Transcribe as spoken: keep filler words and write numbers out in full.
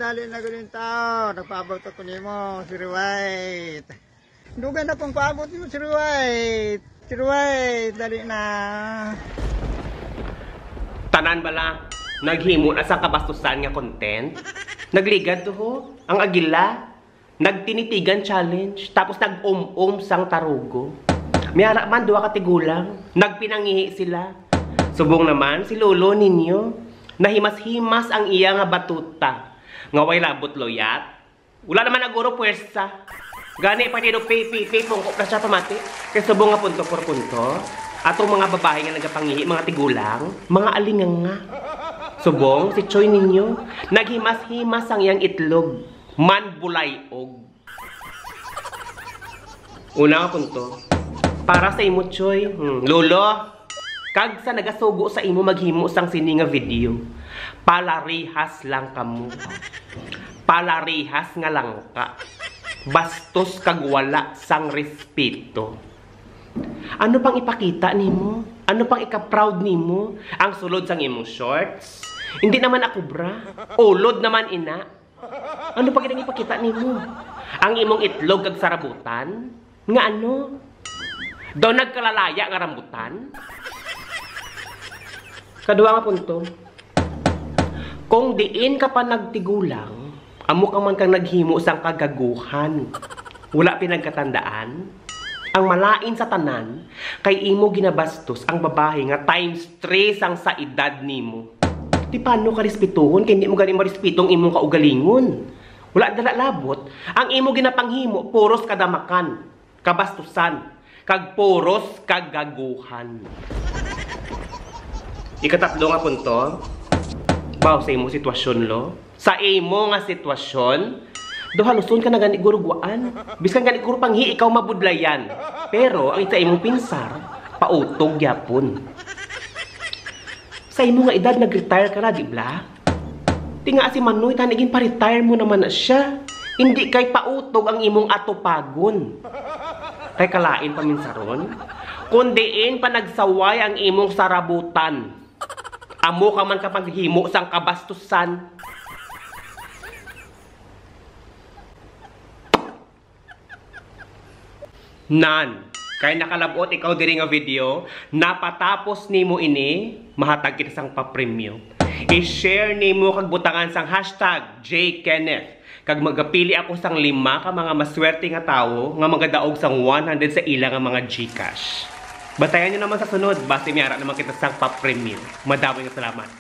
Dali na gud yung tao. Nagpaabot ako nimo, Sir White. Dugay na kong paabot nimo, Sir White. Sir White, dali na. Tanan bala, naghimo na sang kabastusan nga content. Nagligad to ho, ang agila. Nagtinitigan challenge, tapos nag-um-um sang tarugo. May ara man duha ka tigulang, nagpinangihi sila. Subong naman si lolo ninyo, nahimas-himas ang iya nga batuta, nga way labot luyat. Wala naman na guro puwersa. Gani, partido P P P, pungko na siya pamati. Kay subong nga punto por punto, atong mga babae nga nagapangihi, mga tigulang, mga alinganga. Subong si Choy ninyo, naghimas-himas ang iyang itlog, man bulay-og. Una nga punto, para sa imo, Choy, hmm, lolo, kag sa nagasugo sa imo maghimo sang sini nga video, palarihas lang kamo. Palarihas nga langka. Bastos kag wala sang respeto. Ano pang ipakita nimo? Ano pang ika-proud nimo? Ang sulod sang imong shorts? Hindi naman ako bra. Ulod naman ina. Ano pa gid ang ipakita nimo? Ang imong itlog kag sarabutan? Nga ano? Daw nagkalalaya nga rambutan? Kadua nga punto, kung diin ka pa nagtigulang, amo ka man kang naghimo sang kagaguhan. Wala pinagkatandaan? Ang malain sa tanan, kay imo ginabastos ang babae nga times three sang sa edad nimo. Ti paano ka respetuhon kay hindi mo gani marespeto ang imong kaugalingon? Wala dala labot, ang imo ginapanghimo puros kadamakan, kabastusan, kag puros kagaguhan. Ikatatlo nga punto, baw sa imo sitwasyon, lo. Sa imo nga sitwasyon, daw haluson ka na gani guro guwaan. Bisan gani guro panghi ikaw mabudlayan. Pero ang sa imong pinsar, pautog gyapon. Sa imo nga edad, nag-retire ka na, di bla? Tinga si Manoy, tani ginpa-retire mo naman na siya. Hindi kay pautog ang imong atupagon. Kay kalain pa minsaron, kung diin pa nagsaway ang imong sarabutan. Amo ka man kapaghimo sang kabastusan. Nan, kay nakalabot ikaw diri nga video, napatapos nimo ini, mahatag kita sang papremyo. I-share nimo kag butangan sang hashtag J Kenneth. Kag magapili ako sang lima ka mga maswerte nga tawo nga magadaog sang one hundred sa ila nga mga GCash. Bantayan nyo naman sa sunod, basi may ara naman kita sang papremyo. Madamo nga salamat.